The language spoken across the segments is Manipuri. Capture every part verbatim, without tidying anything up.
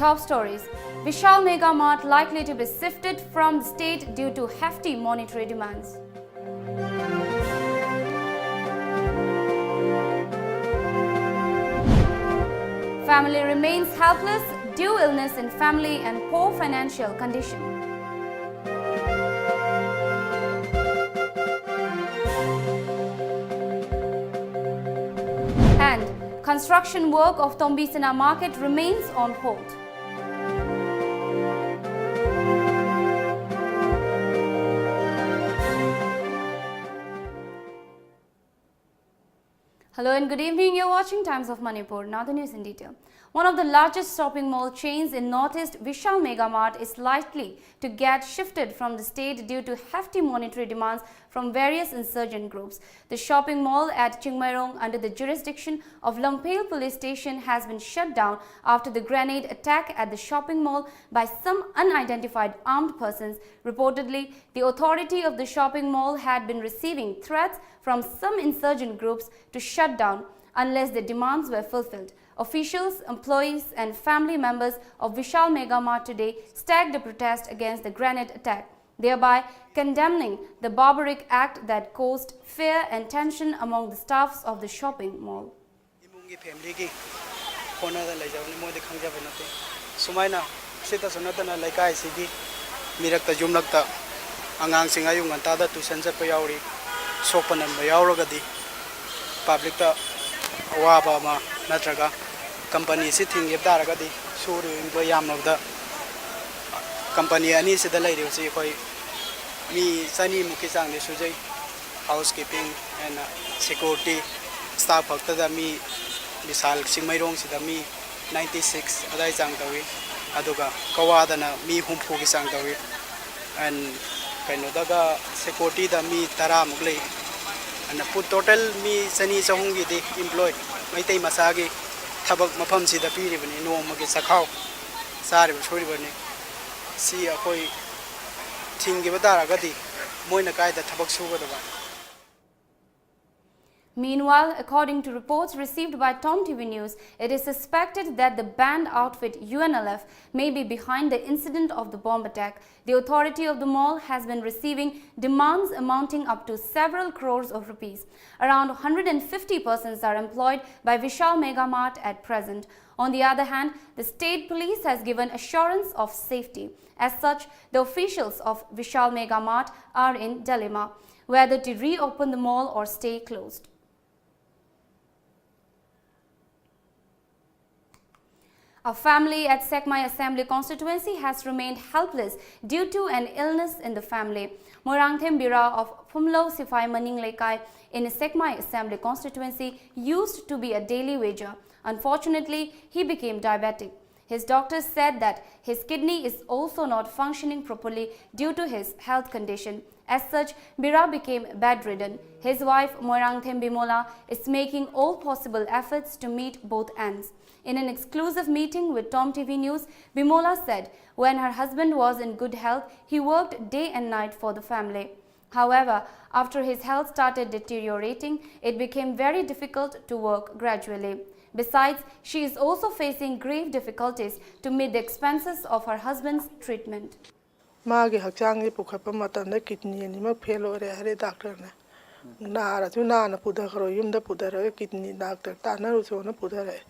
Top stories. Vishal Mega Mart likely to be shifted from the state due to hefty monetary demands. Family remains helpless due illness in family and poor financial condition. And construction work of Tombisina market remains on hold. Hello and good evening. You're watching Times of Manipur. Now the news in detail. One of the largest shopping mall chains in Northeast, Vishal Mega Mart, is likely to get shifted from the state due to hefty monetary demands from various insurgent groups. The shopping mall at Chingmeirong, under the jurisdiction of Langpheil Police Station, has been shut down after the grenade attack at the shopping mall by some unidentified armed persons. Reportedly, the authority of the shopping mall had been receiving threats from some insurgent groups to shut down unless their demands were fulfilled. Officials, employees, and family members of Vishal Mega Mart today staged a protest against the grenade attack, thereby condemning the barbaric act that caused fear and tension among the staffs of the shopping mall. ꯏꯃꯨꯡꯒꯤ ꯐꯦꯃꯤꯂꯤꯒꯤ ꯍꯣꯠꯅꯗꯅ ꯂꯩꯖꯕꯅꯤ, ꯃꯣꯏꯗꯤ ꯈꯪꯖꯕ ꯅꯠꯇꯦ꯫ ꯁꯨꯃꯥꯏꯅ ꯁꯤꯇꯁꯨ ꯅꯠꯇꯅ ꯂꯩꯀꯥꯏꯁꯤꯒꯤ ꯃꯤꯔꯛꯇ, ꯌꯨꯝꯂꯛꯇ ꯑꯉꯥꯡꯁꯤꯡ ꯑꯌꯨꯛ ꯉꯟꯇꯥꯗ ꯇ꯭ꯌꯨꯁꯟ ꯆꯠꯄ ꯌꯥꯎꯔꯤ꯫ ꯁꯣꯛꯄ ꯅꯟꯕ ꯌꯥꯎꯔꯒꯗꯤ ꯄꯕ꯭ꯂꯤꯛꯇ ꯑꯋꯥꯕ ꯑꯃ, ꯅꯠꯇ꯭ꯔꯒ ꯀꯝꯄꯅꯤꯁꯤ ꯊꯤꯡꯈꯤꯕ ꯇꯥꯔꯒꯗꯤ ꯁꯨꯔꯤꯕ ꯏꯝꯄ꯭ꯂꯣꯏ ꯌꯥꯝꯂꯕꯗ ꯀꯝꯄꯅꯤ ꯑꯅꯤꯁꯤꯗ ꯂꯩꯔꯤꯕꯁꯤ ꯑꯩꯈꯣꯏ ꯃꯤ ꯆꯅꯤꯃꯨꯛꯀꯤ ꯆꯥꯡꯗꯤ ꯁꯨꯖꯩ꯫ Housekeeping and security staff ꯈꯛꯇꯗ ꯃꯤ ꯕꯤꯁꯥꯜ ꯆꯤꯡꯃꯩꯔꯣꯡꯁꯤꯗ ꯃꯤ ꯅꯥꯏꯟꯇꯤ ꯁꯤꯛꯁ ꯑꯗꯥꯏ ꯆꯥꯡ ꯇꯧꯏ꯫ ꯑꯗꯨꯒ ꯀꯋꯥꯗꯅ ꯃꯤ ꯍꯨꯝꯐꯨꯒꯤ ꯆꯥꯡ ꯇꯧꯏ꯫ ꯑꯦꯟ ꯀꯩꯅꯣꯗꯒ ꯁꯦꯀ꯭ꯌꯨꯔꯤꯇꯤꯗ ꯃꯤ ꯇꯔꯥꯃꯨꯛ ꯂꯩ꯫ ꯑꯗꯨꯅ ꯄꯨ-, ꯇꯣꯇꯦꯜ ꯃꯤ ꯆꯅꯤ ꯆꯍꯨꯝꯒꯤꯗꯤ ꯏꯝꯄ꯭ꯂꯣꯏ ꯃꯩꯇꯩ ꯃꯆꯥꯒꯤ ꯊꯕꯛ ꯃꯐꯝꯁꯤꯗ ꯄꯤꯔꯤꯕꯅꯤ, ꯅꯣꯡꯃꯒꯤ ꯆꯥꯛꯈꯥꯎ ꯆꯥꯔꯤꯕ ꯁꯨꯔꯤꯕꯅꯤ꯫ ꯁꯤ ꯑꯩꯈꯣꯏ ꯊꯤꯡꯈꯤꯕ ꯇꯥꯔꯒꯗꯤ ꯃꯣꯏꯅ ꯀꯥꯏꯗ ꯊꯕꯛ ꯁꯨꯒꯗꯕ? Meanwhile, according to reports received by Tom T V News, it is suspected that the banned outfit U N L F may be behind the incident of the bomb attack. The authority of the mall has been receiving demands amounting up to several crores of rupees. Around one hundred fifty persons are employed by Vishal Mega Mart at present. On the other hand, the state police has given assurance of safety. As such, the officials of Vishal Mega Mart are in dilemma whether to reopen the mall or stay closed. A family at Sekmai Assembly Constituency has remained helpless due to an illness in the family. Moirangthem Bira of Phumlo Siphai Maning Leikai in Sekmai Assembly Constituency used to be a daily wager. Unfortunately, he became diabetic. His doctors said that his kidney is also not functioning properly due to his health condition. As such, Bira became bedridden. His wife, Moirangthem Bimola, is making all possible efforts to meet both ends. In an exclusive meeting with Tom T V News, Bimola said when her husband was in good health, he worked day and night for the family. However, after his health started deteriorating, it became very difficult to work gradually. Besides, she is also facing grave difficulties to meet the expenses of her husband's treatment. ꯃꯥꯒꯤ ꯍꯛꯆꯥꯡꯁꯦ ꯄꯨꯈꯠꯄ ꯃꯇꯝꯗ ꯀꯤꯗꯅꯤ ꯑꯅꯤꯃꯛ ꯐꯦꯜ ꯑꯣꯏꯔꯦ ꯍꯥꯏꯔꯦ ꯗꯥꯛꯇꯔꯅ꯫ ꯅꯥꯔꯁꯨ ꯅꯥꯅ ꯄꯨꯊꯈ꯭ꯔꯣ, ꯌꯨꯝꯗ ꯄꯨꯊꯔꯒ ꯀꯤꯗꯅꯤ ꯗꯥꯛꯇꯔ ꯇꯥꯟꯅꯔꯨꯆꯣꯅ ꯄꯨꯊꯔꯛꯑꯦ꯫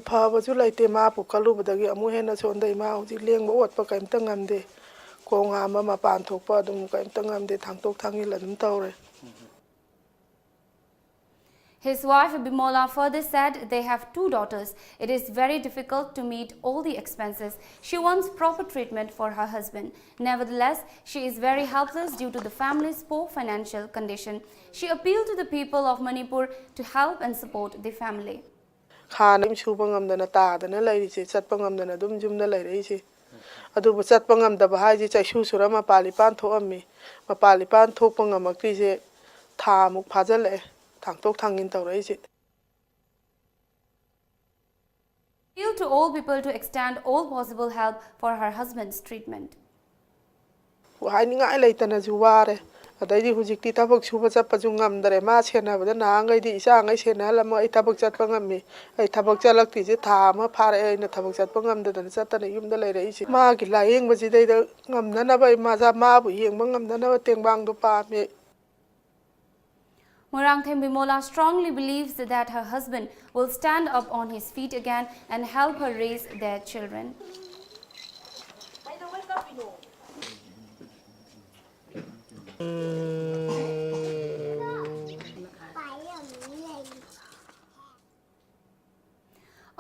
ꯐꯕꯁꯨ ꯂꯩꯇꯦ, ꯃꯥ ꯄꯨꯈꯠꯂꯨꯕꯗꯒꯤ ꯑꯃꯨꯛ ꯍꯦꯟꯅ ꯁꯣꯟꯊꯩ꯫ ꯃꯥ ꯍꯧꯖꯤꯛ ꯂꯦꯡꯕ ꯑꯣꯠꯄ ꯀꯔꯤꯝꯇ ꯉꯝꯗꯦ꯫ ꯈꯣꯡ ꯍꯥꯝꯕ, ꯃꯄꯥꯟ ꯊꯣꯛꯄ ꯑꯗꯨꯝ ꯀꯔꯤꯝꯇ ꯉꯝꯗꯦ, ꯊꯥꯡꯇꯣꯛ ꯊꯥꯡꯖꯤꯜ ꯑꯗꯨꯝ ꯇꯧꯔꯦ꯫ His wife Bimola further said they have two daughters. It is very difficult to meet all the expenses. She wants proper treatment for her husband. Nevertheless, she is very helpless due to the family's poor financial condition. She appealed to the people of Manipur to help and support the family. ꯈꯥꯅ ꯑꯗꯨꯝ ꯁꯨꯕ ꯉꯝꯗꯅ ꯇꯥꯗꯅ ꯂꯩꯔꯤꯁꯦ, ꯆꯠꯄ ꯉꯝꯗꯅ ꯑꯗꯨꯝ ꯌꯨꯝꯗ ꯂꯩꯔꯛꯏꯁꯦ꯫ ꯑꯗꯨꯕꯨ ꯆꯠꯄ ꯉꯝꯗꯕ ꯍꯥꯏꯁꯦ ꯆꯩꯁꯨ ꯁꯨꯔ ꯃꯄꯥꯟ ꯏꯄꯥꯟ ꯊꯣꯛꯑꯝꯃꯤ꯫ ꯃꯄꯥꯟ ꯏꯄꯥꯟ ꯊꯣꯛꯄ ꯉꯝꯃꯛꯇ꯭ꯔꯤꯁꯦ ꯊꯥꯃꯨꯛ ꯐꯥꯖꯤꯜꯂꯛꯑꯦ, ꯊꯥꯡꯇꯣꯛ ꯊꯥꯡꯖꯤꯟ ꯇꯧꯔꯛꯏꯁꯦ꯫ Appeal to all people to extend all possible help for her husband's treatment. ꯍꯥꯏꯅꯤꯡꯉꯥꯏ ꯂꯩꯇꯅꯁꯨ ꯋꯥꯔꯦ꯫ ꯑꯗꯩꯗꯤ ꯍꯧꯖꯤꯛꯇꯤ ꯊꯕꯛ ꯁꯨꯕ ꯆꯠꯄꯁꯨ ꯉꯝꯗꯔꯦ꯫ ꯃꯥ ꯁꯦꯟꯅꯕꯗ ꯅꯍꯥꯟꯈꯩꯗꯤ ꯏꯆꯥꯉꯩ ꯁꯦꯟꯅꯍꯜꯂꯝꯃ ꯑꯩ ꯊꯕꯛ ꯆꯠꯄ ꯉꯝꯃꯤ꯫ ꯑꯩ ꯊꯕꯛ ꯆꯠꯂꯛꯇ꯭ꯔꯤꯁꯦ ꯊꯥ ꯑꯃ ꯐꯥꯔꯛꯑꯦ, ꯑꯩꯅ ꯊꯕꯛ ꯆꯠꯄ ꯉꯝꯗꯗꯅ ꯆꯠꯇꯅ ꯌꯨꯝꯗ ꯂꯩꯔꯛꯏꯁꯦ꯫ ꯃꯥꯒꯤ ꯂꯥꯌꯦꯡꯕꯁꯤꯗꯩꯗ ꯉꯝꯅꯅꯕ ꯑꯩ ꯃꯆꯥ ꯃꯥꯕꯨ ꯌꯦꯡꯕ ꯉꯝꯅꯅꯕ ꯇꯦꯡꯕꯥꯡꯗꯣ ꯄꯥꯝꯃꯦ꯫ Moirangthem Bimola strongly believes that her husband will stand up on his feet again and help her raise their children.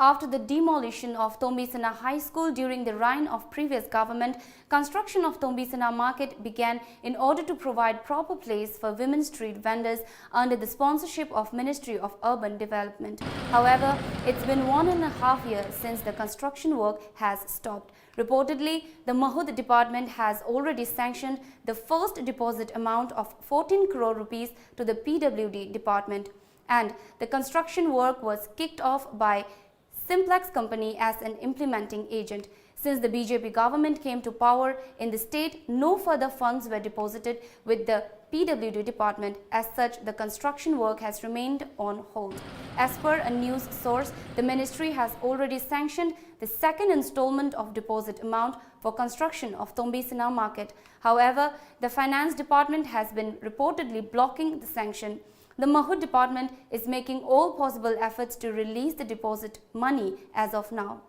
After the demolition of Tombisana High School during the reign of previous government, construction of Tombisana market began in order to provide proper place for women street vendors under the sponsorship of Ministry of Urban Development. However, it's been one and a half years since the construction work has stopped. Reportedly, the Mahut department has already sanctioned the first deposit amount of fourteen crore rupees to the P W D department, and the construction work was kicked off by Simplex company as an implementing agent. Since the B J P government came to power in the state, no further funds were deposited with the P W D department. As such, the construction work has remained on hold. As per a news source, the ministry has already sanctioned the second installment of deposit amount for construction of Tombisana market. However, the finance department has been reportedly blocking the sanction. The Mahut department is making all possible efforts to release the deposit money as of now.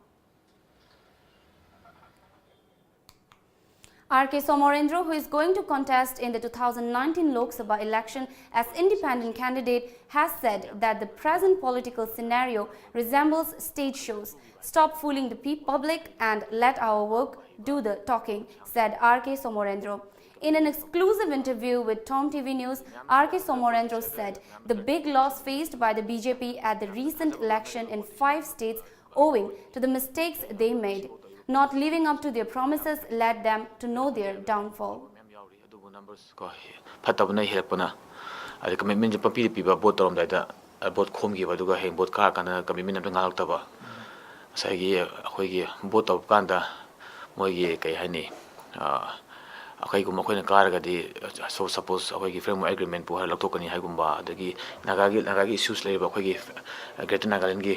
R K Somorendro, who is going to contest in the two thousand nineteen Lok Sabha election as independent candidate, has said that the present political scenario resembles stage shows. "Stop fooling the pe- public and let our work do the talking," said R K Somorendro. In an exclusive interview with Tom T V News, R K Somorendro said the big loss faced by the B J P at the recent election in five states owing to the mistakes they made. Not living up to their promises led them to know their downfall. ꯃꯌꯥꯝ ꯌꯥꯎꯔꯤ꯫ ꯑꯗꯨꯕꯨ numbers ꯀꯣ, ꯐꯠꯇꯕꯅ ꯍꯦꯜꯂꯛꯄꯅ, ꯑꯗꯩ commitment ꯁꯦ ꯄꯪꯄꯤꯗ ꯄꯤꯕ, vote ꯇꯧꯔꯝꯗꯥꯏꯗ, ꯑ, vote ꯈꯣꯝꯈꯤꯕ, ꯑꯗꯨꯒ ꯍꯌꯦꯡ vote ꯀꯥꯔꯀꯥꯟꯗ commitment ꯑꯝꯇ ꯉꯥꯛꯂꯛꯇꯕ, ꯉꯁꯥꯏꯒꯤ ꯑꯩꯈꯣꯏꯒꯤ vote ꯇꯧꯕ ꯀꯥꯟꯗ ꯃꯣꯏꯒꯤ ꯀꯩ ꯍꯥꯏꯅꯤ, ꯑ, ꯑꯩꯈꯣꯏꯒꯨꯝꯕ ꯑꯩꯈꯣꯏꯅ ꯀꯥꯔꯒꯗꯤ, so suppose ꯑꯩꯈꯣꯏꯒꯤ framework agreement ꯄꯨ ꯍꯥꯏꯔ ꯂꯧꯊꯣꯛꯀꯅꯤ ꯍꯥꯏꯒꯨꯝꯕ, ꯑꯗꯒꯤ ꯅꯥꯒꯥꯒꯤ, ꯅꯥꯒꯥꯒꯤ issues ꯂꯩꯔꯤꯕ ꯑꯩꯈꯣꯏꯒꯤ Greater Nagaland ꯒꯤ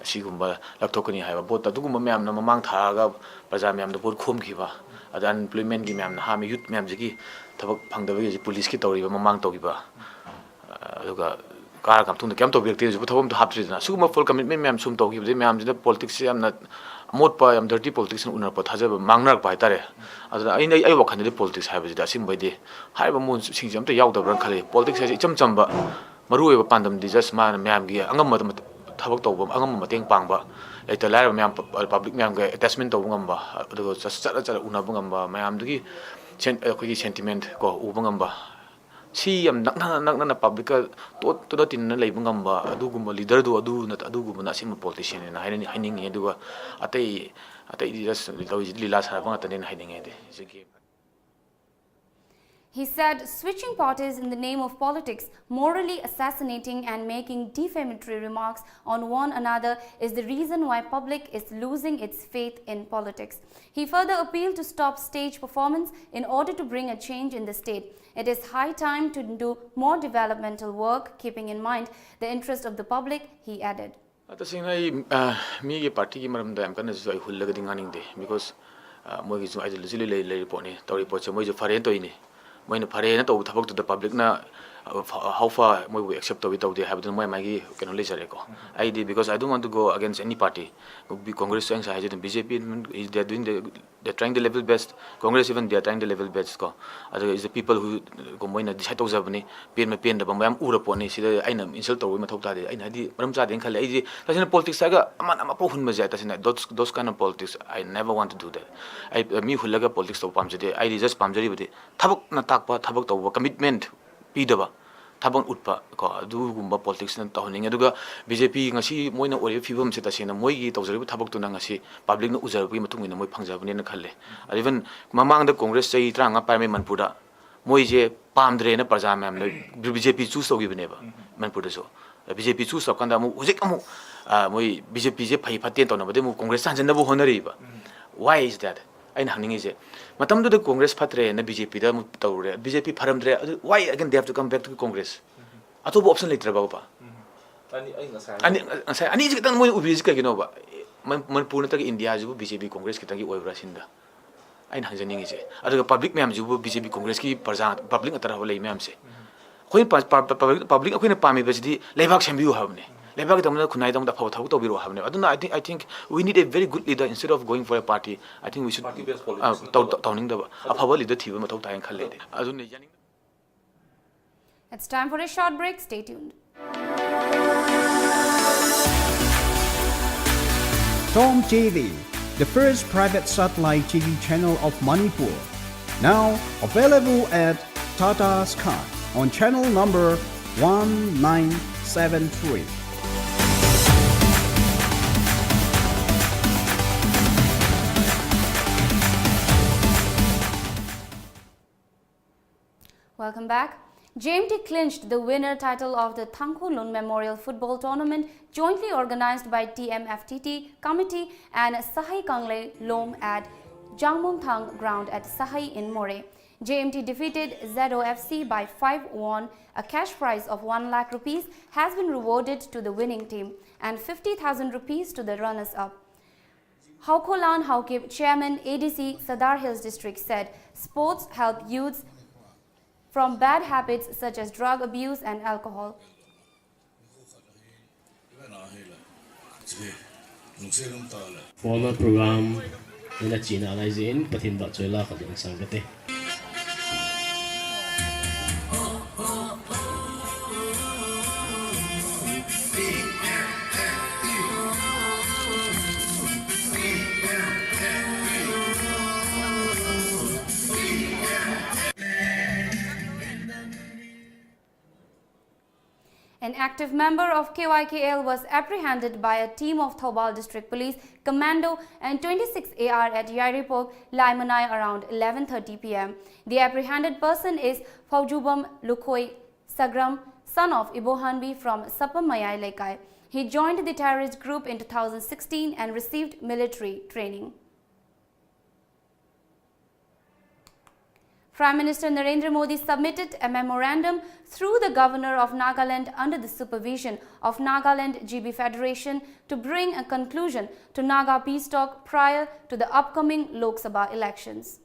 ꯑꯁꯤꯒꯨꯝꯕ ꯂꯧꯊꯣꯛꯀꯅꯤ ꯍꯥꯏꯕ ꯚꯣꯠꯇ ꯑꯗꯨꯒꯨꯝꯕ ꯃꯌꯥꯝꯅ ꯃꯃꯥꯡ ꯊꯥꯔꯛꯑꯒ ꯄ꯭ꯔꯖꯥ ꯃꯌꯥꯝꯗ ꯚꯣꯠ ꯈꯣꯝꯈꯤꯕ, ꯑꯗ unemployment ꯒꯤ ꯃꯌꯥꯝ, ꯅꯍꯥ ꯃꯤ youth ꯃꯌꯥꯝꯁꯤꯒꯤ ꯊꯕꯛ ꯐꯪꯗꯕꯒꯤ ꯍꯧꯖꯤꯛ ꯄꯨꯂꯤꯁꯀꯤ ꯇꯧꯔꯤꯕ ꯃꯃꯥꯡ ꯇꯧꯈꯤꯕ, ꯑꯗꯨꯒ ꯀꯥꯔ ꯃꯇꯨꯡꯗ ꯀꯩꯝ ꯇꯧꯕꯤꯔꯛꯇꯦ, ꯍꯧꯖꯤꯛꯐꯥꯎ ꯊꯕꯛ ꯑꯝꯇ ꯍꯥꯞꯇ꯭ꯔꯤꯗꯅ꯫ ꯁꯤꯒꯨꯝꯕ full commitment ꯃꯌꯥꯝ ꯁꯨꯝ ꯇꯧꯈꯤꯕꯗꯩ ꯃꯌꯥꯝꯁꯤꯅ politics ꯁꯦ ꯌꯥꯝꯅ ꯑꯃꯣꯠꯄ, ꯌꯥꯝ dirty politics ꯅ ꯎꯅꯔꯛꯄ, ꯊꯥꯖꯕ ꯃꯥꯡꯅꯔꯛꯄ ꯍꯥꯏꯇꯥꯔꯦ꯫ ꯑꯗꯨꯅ ꯑꯩꯅ, ꯑꯩ ꯋꯥꯈꯜꯗꯗꯤ politics ꯍꯥꯏꯕꯁꯤꯗꯤ ꯑꯁꯦꯡꯕꯩꯗꯤ ꯍꯥꯏꯔꯤꯕ ꯃꯑꯣꯡꯁꯤꯡꯁꯦ ꯑꯝꯇ ꯌꯥꯎꯗꯕ꯭ꯔꯥꯅ ꯈꯜꯂꯤ꯫ Politics ꯍꯥꯏꯁꯦ ꯏꯆꯝ ꯆꯝꯕ, ꯃꯔꯨ ꯑꯣꯏꯕ ꯄꯥꯟꯗꯝꯗꯤ just ꯃꯥꯅ ꯃꯌꯥꯝꯒꯤ ꯑꯉꯝꯕꯗ ꯃꯠ-, ꯊꯕꯛ ꯇꯧꯕ, ꯑꯉꯝꯕ ꯃꯇꯦꯡ ꯄꯥꯡꯕ, ꯂꯩꯇ ꯂꯥꯏꯔꯕ ꯃꯌꯥꯝ, ꯄ-, public ꯃꯌꯥꯝꯒ attachment ꯇꯧꯕ ꯉꯝꯕ, ꯑꯗꯨꯒ ꯆꯠ-, ꯆꯠꯂ ꯆꯠꯂ ꯎꯅꯕ ꯉꯝꯕ, ꯃꯌꯥꯝꯗꯨꯒꯤ ꯁꯦꯟ-, ꯑꯩꯈꯣꯏꯒꯤ sentiment ꯀꯣ, ꯎꯕ ꯉꯝꯕ, ꯁꯤ ꯌꯥꯝ ꯅꯛꯅꯅ, ꯅꯛꯅꯅ public ꯀ ꯇꯣꯠ-, ꯇꯣꯠꯅ ꯇꯤꯟꯅꯅ ꯂꯩꯕ ꯉꯝꯕ ꯑꯗꯨꯒꯨꯝꯕ leader ꯗꯣ ꯑꯗꯨꯅ, ꯑꯗꯨꯒꯨꯝꯕꯅ ꯑꯁꯦꯡꯕ politician ꯅꯦꯅ ꯍꯥꯏꯅꯤꯡ-, ꯍꯥꯏꯅꯤꯡꯉꯤ꯫ ꯑꯗꯨꯒ ꯑꯇꯩ, ꯑꯇꯩꯗꯤ just ꯇꯧꯔꯤꯁꯤꯗꯤ ꯂꯤꯂꯥ ꯁꯥꯟꯅꯕ ꯉꯥꯛꯇꯅꯦꯅ ꯍꯥꯏꯅꯤꯡꯉꯦ ꯑꯩꯗꯤ꯫ ꯍꯧꯖꯤꯛꯀꯤ He said switching parties in the name of politics, morally assassinating and making defamatory remarks on one another is the reason why public is losing its faith in politics. He further appealed to stop stage performance in order to bring a change in the state. It is high time to do more developmental work, keeping in mind the interest of the public, he added. ꯇꯁꯦꯡꯅ ꯑꯩ, ꯑ, ꯃꯤꯒꯤ party ꯒꯤ ꯃꯔꯝꯗ ꯌꯥꯝ ꯀꯟꯅꯁꯨ ꯑꯩ ꯍꯨꯜꯂꯒꯗꯤ ꯉꯥꯡꯅꯤꯡꯗꯦ, because, ꯑ, ꯃꯣꯏꯒꯤꯁꯨ ideology ꯂꯩ, ꯂꯩ, ꯂꯩꯔꯤ ꯄꯣꯠꯅꯤ, ꯇꯧꯔꯤ ꯄꯣꯠꯁꯦ ꯃꯣꯏꯁꯨ ꯐꯔꯦꯅ ꯇꯧꯔꯤꯅꯤ꯫ ꯃꯣꯏꯅ ꯐꯔꯦꯅ ꯇꯧꯕ ꯊꯕꯛꯇꯨꯗ public ꯅ, ꯑ, ꯐ-, how far ꯃꯣꯏꯕꯨ accept ꯇꯧꯏ ꯇꯧꯗꯦ ꯍꯥꯏꯕꯗꯨꯅ ꯃꯣꯏ ꯃꯥꯒꯤ ꯀꯩꯅꯣ ꯂꯩꯖꯔꯦꯀꯣ꯫ ꯑꯩꯗꯤ, because I don't want to go against any party, Congress ꯁꯨ ꯑꯩ ꯉꯁꯥꯏ ꯍꯥꯏꯖꯗꯨꯅ, BJP, they are doing the, they are trying the level best, Congress even they are trying the level best ꯀꯣ꯫ ꯑꯗꯨꯒ is the people who ꯀꯣ, ꯃꯣꯏꯅ decide ꯇꯧꯖꯕꯅꯤ꯫ ꯄꯦꯟꯕ ꯄꯦꯟꯗꯕ ꯃꯌꯥꯝ ꯎꯔ ꯄꯣꯠꯅꯤ꯫ ꯁꯤꯗ ꯑꯩꯅ insult ꯇꯧꯕꯒꯤ ꯃꯊꯧ ꯇꯥꯗꯦ꯫ ꯑꯩꯅ ꯍꯥꯏꯗꯤ ꯃꯔꯝ ꯆꯥꯗꯦꯅ ꯈꯜꯂꯦ꯫ ꯑꯩꯗꯤ ꯇꯁꯦꯡꯅ politics ꯍꯥꯏꯔꯒ ꯑꯃꯅ ꯑꯃꯐꯥꯎ ꯍꯨꯟꯕꯁꯦ ꯇꯁꯦꯡꯅ those, those kind of politics, I never want to do that. ꯑꯩ ꯃꯤ ꯍꯨꯜꯂꯒ politics ꯇꯧꯕ ꯄꯥꯝꯖꯗꯦ꯫ ꯑꯩꯗꯤ just ꯄꯥꯝꯖꯔꯤꯕꯗꯤ ꯊꯕꯛꯅ ꯇꯥꯛꯄ, ꯊꯕꯛ ꯇꯧꯕ, commitment ꯄꯤꯗꯕ, ꯊꯕꯛ ꯎꯠꯄ ꯀꯣ, ꯑꯗꯨꯒꯨꯝꯕ politics ꯅ ꯇꯧꯍꯟꯅꯤꯡꯉꯤ꯫ ꯑꯗꯨꯒ BJP ꯉꯁꯤ ꯃꯣꯏꯅ ꯑꯣꯏꯔꯤꯕ ꯐꯤꯕꯝꯁꯦ ꯇꯁꯦꯡꯅ ꯃꯣꯏꯒꯤ ꯇꯧꯖꯔꯤꯕ ꯊꯕꯛꯇꯨꯅ ꯉꯁꯤ public ꯅ ꯎꯖꯔꯛꯄꯒꯤ ꯃꯇꯨꯡ ꯏꯟꯅ ꯃꯣꯏ ꯐꯪꯖꯕꯅꯦꯅ ꯈꯜꯂꯦ꯫ Even ꯃꯃꯥꯡꯗ Congress ꯆꯍꯤ ꯇꯔꯥꯃꯉꯥ ꯄꯥꯏꯔꯝꯃꯤ ꯃꯅꯤꯄꯨꯔꯗ, ꯃꯣꯏꯁꯦ ꯄꯥꯝꯗ꯭ꯔꯦꯅ ꯄ꯭ꯔꯖꯥ ꯃꯌꯥꯝꯅ BJP choose ꯇꯧꯈꯤꯕꯅꯦꯕ ꯃꯅꯤꯄꯨꯔꯗꯁꯨ꯫ BJP choose ꯇꯧꯔꯀꯥꯟꯗ ꯑꯃꯨꯛ ꯍꯧꯖꯤꯛ ꯑꯃꯨꯛ, ꯑ, ꯃꯣꯏ BJP ꯁꯦ ꯐꯩ ꯐꯠꯇꯦꯅ ꯇꯧꯅꯕꯗꯤ ꯑꯃꯨꯛ Congress ꯇ ꯍꯟꯖꯤꯟꯅꯕ ꯍꯣꯠꯅꯔꯤꯕ꯫ Why is that? ꯑꯩꯅ ꯍꯪꯅꯤꯡꯉꯤꯁꯦ, ꯃꯇꯝꯗꯨꯗ ꯀꯣꯡꯒ꯭ꯔꯦꯁ ꯐꯠꯇ꯭ꯔꯦꯅ ꯕꯤ ꯖꯦ ꯄꯤꯗ ꯑꯃꯨꯛ ꯇꯧꯔꯨꯔꯦ, ꯕꯤ ꯖꯦ ꯄꯤ ꯐꯔꯝꯗ꯭ꯔꯦ, ꯑꯗꯨ why again they have to come back to Congress? ꯑꯇꯣꯞꯄ option ꯂꯩꯇ꯭ꯔꯕꯕ? ꯑꯅꯤ ꯑꯩ ꯉꯁꯥꯏ ꯑꯅꯤ ꯉꯁꯥꯏ ꯑꯅꯤꯁꯤ ꯈꯤꯇꯪ ꯃꯣꯏꯅ ꯎꯕꯤꯔꯤꯁꯤ ꯀꯩꯒꯤꯅꯣꯕ? ꯃꯅꯤꯄꯨꯔ ꯅꯠꯇ꯭ꯔꯒ ꯏꯟꯗꯤꯌꯥꯁꯤꯕꯨ ꯕꯤ ꯖꯦ ꯄꯤ ꯀꯣꯡꯒ꯭ꯔꯦꯁ ꯈꯤꯇꯪꯒꯤ ꯑꯣꯏꯕ꯭ꯔꯥ ꯁꯤꯅꯤꯗ ꯑꯩꯅ ꯍꯪꯖꯅꯤꯡꯉꯤꯁꯦ꯫ ꯑꯗꯨꯒ ꯄꯕ꯭ꯂꯤꯛ ꯃꯌꯥꯝꯁꯤꯕꯨ ꯕꯤ ꯖꯦ ꯄꯤ ꯀꯣꯡꯒ꯭ꯔꯦꯁꯀꯤ ꯄ꯭ꯔꯖꯥ, ꯄꯕ꯭ꯂꯤꯛ ꯉꯥꯛꯇꯔꯕ ꯂꯩ ꯃꯌꯥꯝꯁꯦ? ꯑꯩꯈꯣꯏ ꯄꯕ꯭ꯂꯤꯛ ꯑꯩꯈꯣꯏꯅ ꯄꯥꯝꯃꯤꯕꯁꯤꯗꯤ ꯂꯩꯕꯥꯛ ꯁꯦꯝꯕꯤꯌꯨ ꯍꯥꯏꯕꯅꯦ, ꯂꯩꯕꯥꯛꯀꯤꯗꯃꯛꯇ ꯈꯨꯟꯅꯥꯏꯗꯃꯛꯇ ꯑꯐꯕ ꯊꯕꯛ ꯇꯧꯕꯤꯔꯛꯑꯣ ꯍꯥꯏꯕꯅꯦ꯫ ꯑꯗꯨꯅ I think, I think we need a very good leader instead of going for a party. I think we should Party based ꯑ, politics ꯇꯧ- ꯅꯠꯇꯕ꯫ ꯇꯧꯅꯤꯡꯗꯕ ꯑꯐꯕ ꯂꯤꯗꯔ ꯊꯤꯕ ꯃꯊꯧ ꯇꯥꯏꯅ ꯈꯜꯂꯦ ꯑꯩꯗꯤ꯫ ꯑꯗꯨꯅ ꯌꯥꯅꯤꯡ- It's time for a short break. Stay tuned. Tom T V, the first private satellite T V channel of Manipur. Now available at Tata Sky on channel number one nine seven three. Welcome back. J M T clinched the winner title of the Tangkhul Lun Memorial Football Tournament, jointly organized by T M F T T Committee and Sahai Kanglei Lom at Jangmungthang Ground at Sahai in Moreh. J M T defeated Z O F C by five one. A cash prize of one lakh rupees has been rewarded to the winning team and fifty thousand rupees to the runners-up. Haokholan Haokip, Chairman, A D C, Sadar Hills District, said sports help youths from bad habits such as drug abuse and alcohol. Formal program nina china alai jin, Pathen bak choi la khat ding sang kate. An active member of K Y K L was apprehended by a team of Thoubal District Police Commando and twenty-six A R at Yairipok, Laimanai around eleven thirty P M. The apprehended person is Phaujubam Lukhoi Sagram, son of Ibohanbi from Sapamayai Leikai. He joined the terrorist group in two thousand sixteen and received military training. Prime Minister Narendra Modi submitted a memorandum through the Governor of Nagaland under the supervision of Nagaland G B Federation to bring a conclusion to Naga peace talk prior to the upcoming Lok Sabha elections.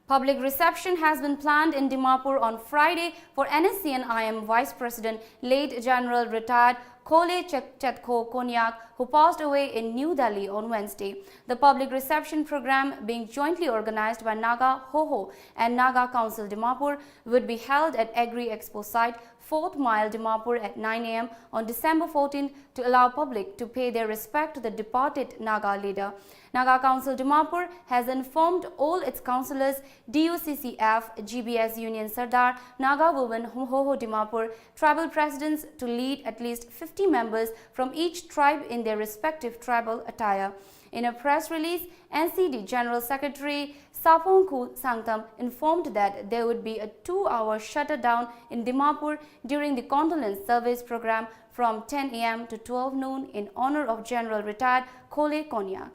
Public reception has been planned in Dimapur on Friday for N S C N I M Vice President, late General Retired Khole Chet- Chetko Konyak, who passed away in New Delhi on Wednesday. The public reception program, being jointly organized by Naga Hoho and Naga Council Dimapur, would be held at Agri Expo site, Fourth Mile, Dimapur, at nine a m on December fourteenth to allow public to pay their respect to the departed Naga leader. Naga Council Dimapur has informed all its councillors, D U C C F, G B S Union Sardar, Naga Women Hoho Dimapur, tribal presidents to lead at least fifty members from each tribe in their respective tribal attire. In a press release, N C D General Secretary Sapongkhu Sangtam informed that there would be a two-hour shutdown in Dimapur during the condolence service program from ten a m to twelve noon in honor of General Retired Khole Konyak.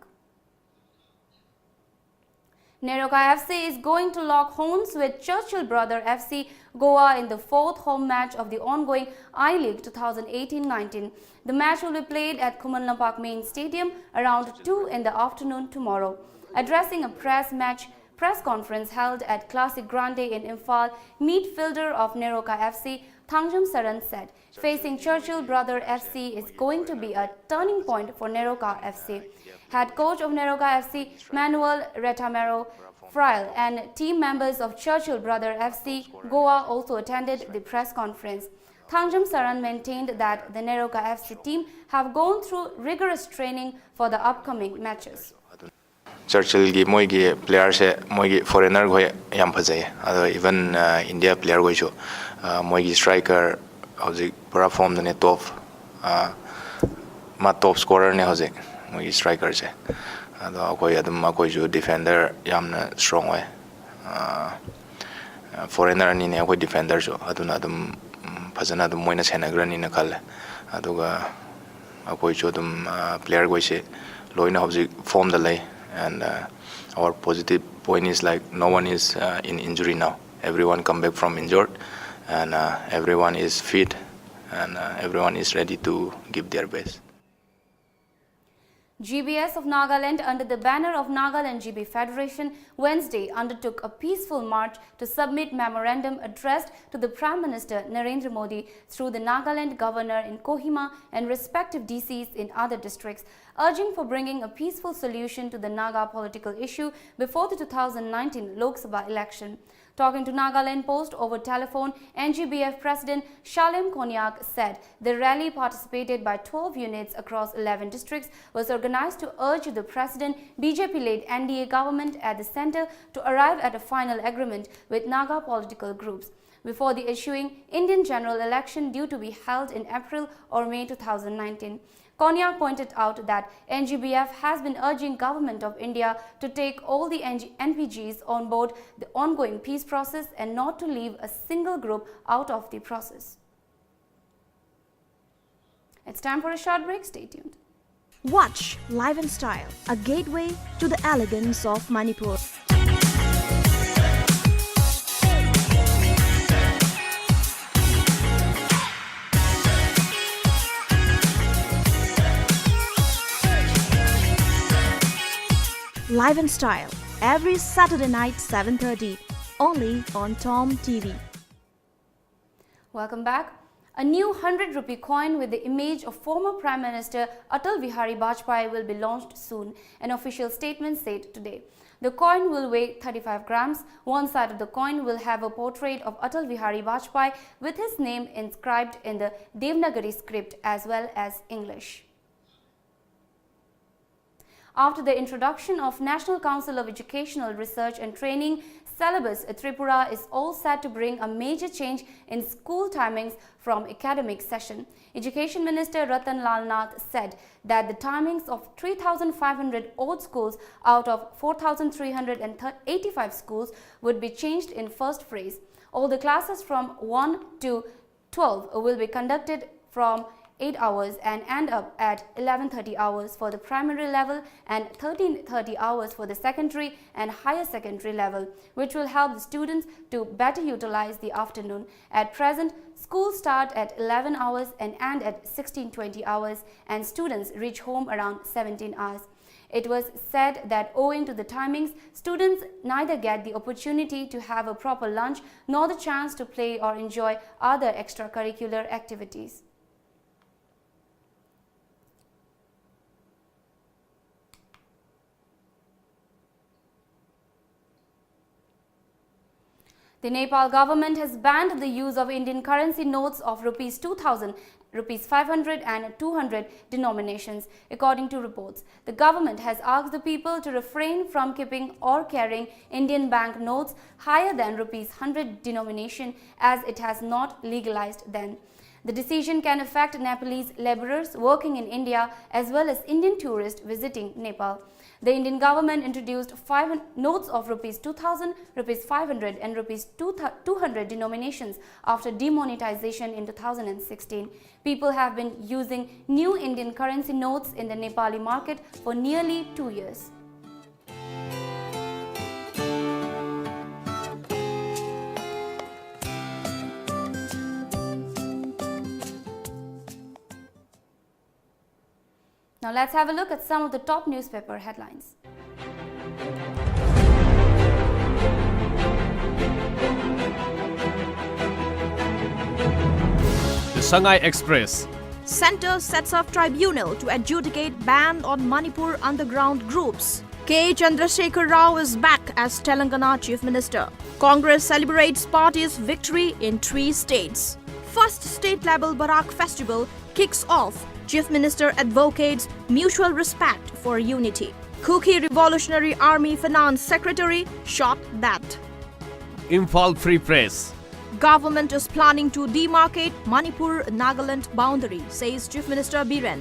Neroka F C is going to lock horns with Churchill Brother F C Goa in the fourth home match of the ongoing I-League twenty eighteen nineteen. The match will be played at Khuman Lampak Main Stadium around two in the afternoon tomorrow. Addressing a press match press conference held at Classic Grande in Imphal, midfielder of Neroka F C, Thangjam Saran, said facing Churchill Brother F C is going to be a turning point for Neroka F C. Head coach of Neroka F C, Manuel Retamero Friel, and team members of Churchill Brother F C Goa also attended the press conference. Thangjam Saran maintained that the Neroka F C team have gone through rigorous training for the upcoming matches. ꯆꯔꯆꯤꯜꯒꯤ ꯃꯣꯏꯒꯤ ꯄ꯭ꯂꯦꯌꯔꯁꯦ ꯃꯣꯏꯒꯤ ꯐꯣꯔꯦꯟꯅꯔꯈꯣꯏ ꯌꯥꯝ ꯐꯖꯩ꯫ ꯑꯗꯣ ꯏꯚꯟ ꯏꯟꯗꯤꯌꯥ ꯄ꯭ꯂꯦꯌꯔꯈꯣꯏꯁꯨ ꯃꯣꯏꯒꯤ ꯁ꯭ꯇ꯭ꯔꯥꯏꯀꯔ ꯍꯧꯖꯤꯛ ꯄꯨꯔꯥ ꯐꯣꯝꯗꯅꯦ, ꯇꯣꯞ, ꯃꯥ ꯇꯣꯞ ꯁ꯭ꯀꯣꯔꯔꯅꯦ ꯍꯧꯖꯤꯛ, ꯃꯣꯏꯒꯤ ꯁ꯭ꯇ꯭ꯔꯥꯏꯀꯔꯁꯦ꯫ ꯑꯗꯣ ꯑꯩꯈꯣꯏ ꯑꯗꯨꯝ, ꯑꯩꯈꯣꯏꯁꯨ ꯗꯤꯐꯦꯟꯗꯔ ꯌꯥꯝꯅ ꯁ꯭ꯇ꯭ꯔꯣꯡ ꯑꯣꯏ꯫ ꯐꯣꯔꯦꯟꯅꯔ ꯑꯅꯤꯅꯦ ꯑꯩꯈꯣꯏ ꯗꯤꯐꯦꯟꯗꯔꯁꯨ, ꯑꯗꯨꯅ ꯑꯗꯨꯝ ꯐꯖꯅ ꯑꯗꯨꯝ ꯃꯣꯏꯅ ꯁꯦꯟꯅꯈ꯭ꯔꯅꯤꯅ ꯈꯜꯂꯦ꯫ ꯑꯗꯨꯒ ꯑꯩꯈꯣꯏꯁꯨ ꯑꯗꯨꯝ ꯄ꯭ꯂꯦꯌꯔꯈꯣꯏꯁꯦ ꯂꯣꯏꯅ ꯍꯧꯖꯤꯛ ꯐꯣꯝꯗ ꯂꯩ, and uh, our positive point is, like, no one is uh, in injury now. Everyone come back from injured, and uh, everyone is fit, and uh, everyone is ready to give their best. G B S of Nagaland, under the banner of Nagaland G B Federation, Wednesday undertook a peaceful march to submit memorandum addressed to the Prime Minister Narendra Modi through the Nagaland Governor in Kohima and respective D Cs in other districts, urging for bringing a peaceful solution to the Naga political issue before the two thousand nineteen Lok Sabha election. Talking to Nagaland Post over telephone, N G B F President Shalem Konyak said the rally, participated by twelve units across eleven districts, was organized to urge the President B J P-led N D A government at the centre to arrive at a final agreement with Naga political groups before the ensuing Indian general election due to be held in April or May two thousand nineteen. Konyak pointed out that N G B F has been urging Government of India to take all the N G N P Gs on board the ongoing peace process and not to leave a single group out of the process. It's time for a short break. Stay tuned. Watch Live and Style, a gateway to the elegance of Manipur. Live and Style, every Saturday night, seven thirty, only on Tom T V. Welcome back. A new hundred rupee coin with the image of former Prime Minister Atal Bihari Vajpayee will be launched soon, an official statement said today. The coin will weigh thirty-five grams. One side of the coin will have a portrait of Atal Bihari Vajpayee with his name inscribed in the Devanagari script as well as English. After the introduction of National Council of Educational Research and Training syllabus, Tripura is all set to bring a major change in school timings from academic session. Education Minister Ratan Lal Nath said that the timings of three thousand five hundred odd schools out of four thousand three hundred eighty-five schools would be changed in first phase. All the classes from one to twelve will be conducted from eight hours and end up at eleven thirty hours for the primary level and thirteen thirty hours for the secondary and higher secondary level, which will help the students to better utilize the afternoon. At present, schools start at eleven hours and end at sixteen twenty hours, and students reach home around seventeen hours. It was said that owing to the timings, students neither get the opportunity to have a proper lunch nor the chance to play or enjoy other extracurricular activities. The Nepal government has banned the use of Indian currency notes of rupees two thousand, rupees five hundred and two hundred denominations, according to reports. The government has asked the people to refrain from keeping or carrying Indian bank notes higher than rupees hundred denomination, as it has not legalized them. The decision can affect Nepalese laborers working in India as well as Indian tourists visiting Nepal. The Indian government introduced five notes of rupees two thousand, rupees five hundred and rupees two hundred denominations after demonetization in two thousand sixteen. People have been using new Indian currency notes in the Nepali market for nearly two years. Now let's have a look at some of the top newspaper headlines. The Sangai Express. Centre sets up tribunal to adjudicate ban on Manipur underground groups. K Chandrasekhar Rao is back as Telangana Chief Minister. Congress celebrates party's victory in three states. First state level Barak festival kicks off. Chief Minister advocates mutual respect for unity. Kuki Revolutionary Army Finance Secretary shot dead. Imphal Free Press. Government is planning to demarcate Manipur-Nagaland boundary, says Chief Minister Biren.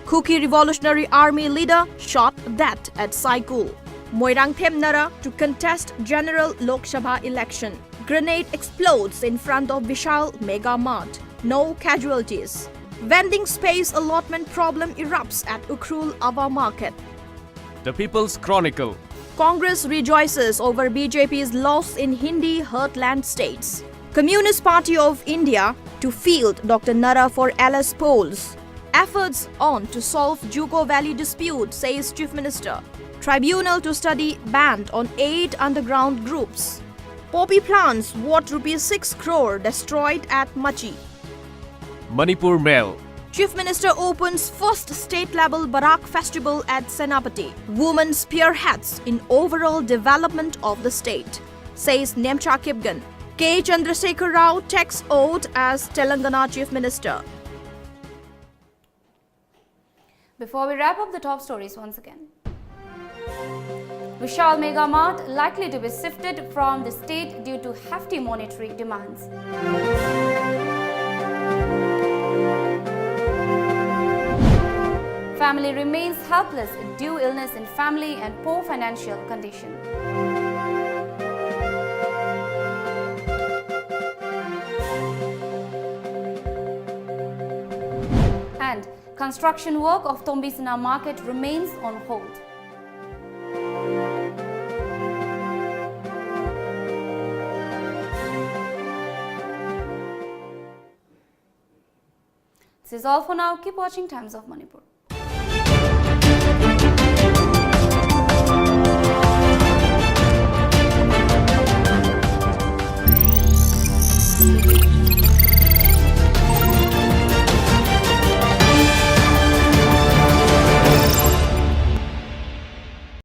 Kuki Revolutionary Army leader shot dead at Saikul. Moirang Themnara to contest general Lok Sabha election. Grenade explodes in front of Vishal Mega Mart. No casualties. Vending space allotment problem erupts at Ukhrul Ava Market. The People's Chronicle. Congress rejoices over B J P's loss in Hindi heartland states. Communist Party of India to field Doctor Nara for L S polls. Efforts on to solve Juko Valley dispute, says Chief Minister. Tribunal to study ban on eight underground groups. Poppy plants worth rupees six crore destroyed at Machi. Manipur Mail. Chief Minister opens first state-level Barak festival at Senapati. Women spearheads in overall development of the state, says Nemcha Kipgen. K Chandrasekhar Rao takes oath as Telangana Chief Minister. Before we wrap up, the top stories once again. Vishal Mega Mart likely to be shifted from the state due to hefty monetary demands. Family remains helpless due illness in family and poor financial condition. And construction work of Tombisina market remains on hold. This is all for now. Keep watching Times of Manipur.